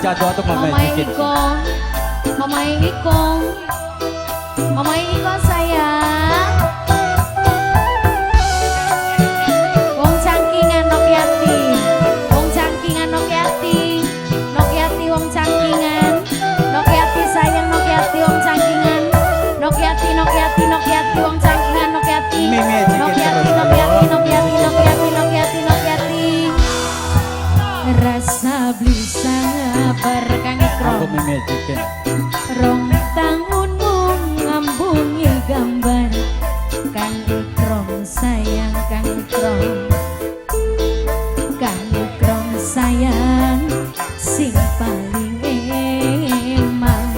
Aja atuh Mama Mama Jikin. Iko, Mama Iko, Mama Iko sayang. Wong cangkingan Nokyati, wong cangkingan Nokyati, Nokyati wong cangkingan, Nokyati sayang Nokyati wong cangkingan, Nokyati Nokyati Nokyati wong cangkingan Nokyati, Mimi Jikin Nokyati terus, Nokyati ayo. Nokyati Nokyati Nokyati Nokyati. Rasa beli sabar Kang Aku Ikrom. Mimi Jikin. Rong tahunmu ngambungi gambar Kang Ikrom sayang Kang Ikrom, Kang Ikrom sayang sing paling emang.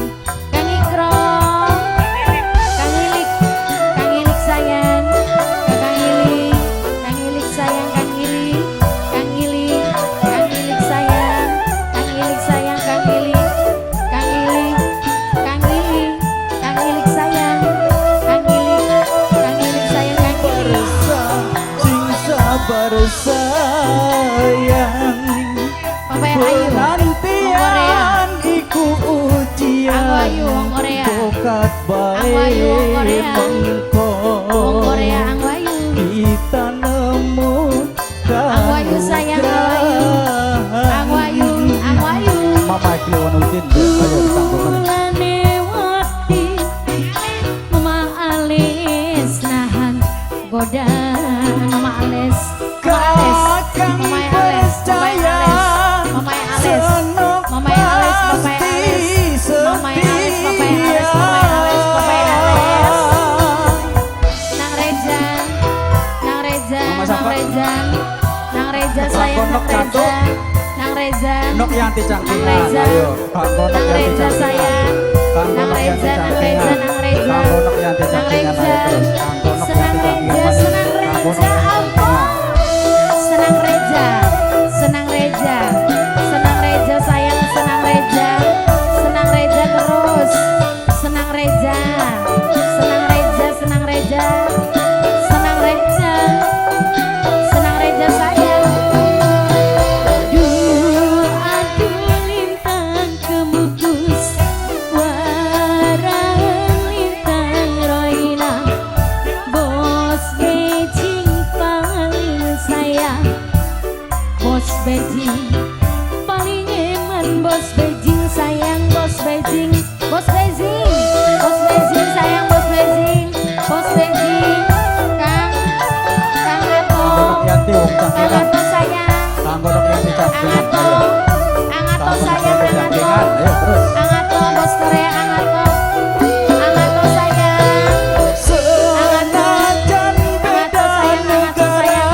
Kang Ikrom, Kang Ilik, Kang Ilik sayang, Kang Ilik, Kang Ilik sayang, Kang Ilik, Kang Ilik, Kang Ilik sayang, Kang Ilik sayang, Kang Ilik, Kang Ilik, Kang Ilik, Kang Ilik sayang, Kang Ilik, Kang Ilik sayang, Kang Ilik. Sing sabar sayang. Papa yang ayu, wong Korea. Penantian iku ujian. Aku ayu wong Korea. Bokat Aku ayu wong bae Korea. mengko. Wong Korea aku ayu. Kita nemu Aku ayu sayang, aku ayu. Aku ayu, aku ayu. Mama Kliwon Udin. Ayo ditanggung meneh. Kulane wati Mama Alis nahan godaan Mama Alis, Mama Alis, Kakang Mama Alis, Mama percaya. Alis, Mama Alis, Senok Mama Alis, Mama Alis, Mama Alis, Mama Alis, Mama Alis, Mama Alis. Nang Reza, Nang Reza, Mama Nang siapa? Reza, Nang Reza sayang, Nok Nang Reza, Jantuk. Nang Reza, Nok Yanti Nang cangkingan. Reza, Ayo. Kanggo Nok Nang Yanti Reza cangkingan. sayang, Kanggo Nang Nok Yanti Reza, Nang Reza, cangkingan. Nang Reza, Kanggo Nok Yanti Nang cangkingan. Reza, Ayo terus. Kanggo Nok Senang Yanti Reza, cangkingan. Senang Kanggo Nok Reza, Yanti Allah, Senang Reza, Senang Reza, Senang Reza sayang, Senang Reza, Senang Reza terus, Senang Reza, Senang Reza, Senang Reza, Senang Reza, Senang Reza sayang. Duh, aduh lintang kemukus, waran lintang roina, bos Beijing paling sayang, bos Beijing paling eman, bos Beijing sayang, bos Beijing, bos Beijing, bos Beijing sayang, bos Beijing, bos Beijing, Kang, Kang Ato, Kanggo Nok Yanti wong Kang cangkingan. Ato sayang. Kanggo Nok Yanti cangkingan. Angato, Ayo. Angato Kanggo Nok sayang, Yanti Angato, cangkingan. Ayo terus. Angato bos Korea, Angato, Angato sayang, Senajan Angato beda sayang, Angato negara sayang.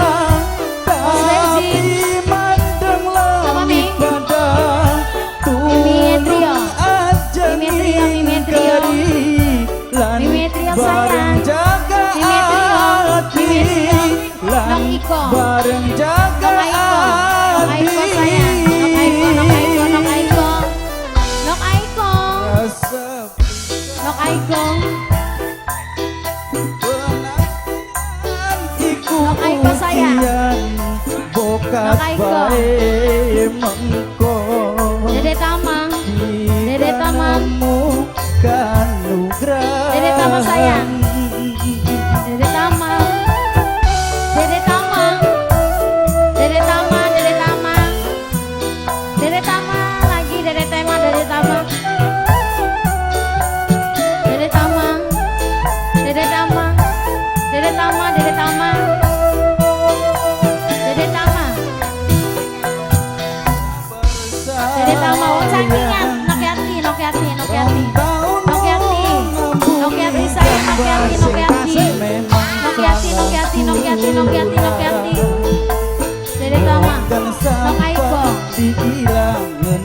Bos tapi Beijing. mandeng Apa, Mi? langit padang Mimi Trio. tulung aja Mimi Trio, Mimi Trio. ngingkari lan Mimi Trio bareng sayang. jaga Mimi Trio, hati Mimi Trio. lan Nok Iko. bareng jaga Nok Aiko, Nok hati. Aiko sayang, Nok Aiko, Nok Aiko, Nok Aiko, Nok Aiko, Rasa Nok Aiko, penantian iku Nok Aiko sayang. ujian bokat Nok Aiko. bae mengko Dede Tamang, Dede Tamang. Kanugrahan. Dede Tamang sayang. Dede Tamang, Dede Tamang, Dede Tamang, Dede Tamang, Dede Tamang lagi Dede Tamang, Dede Tamang, Dede Tamang, Dede Tamang, Dede Tamang, Dede Tamang, Dede Tamang, Dede Tamang, wong cangkingan, Nokyati, Nokyati, Nokyati, Nokyati, Nokyati sayang, Nokyati, Nokyati. Nokyati, Nokyati, Nokyati, Nokyati, Nokyati. Dede Tama, Nok Aiko. Diilangen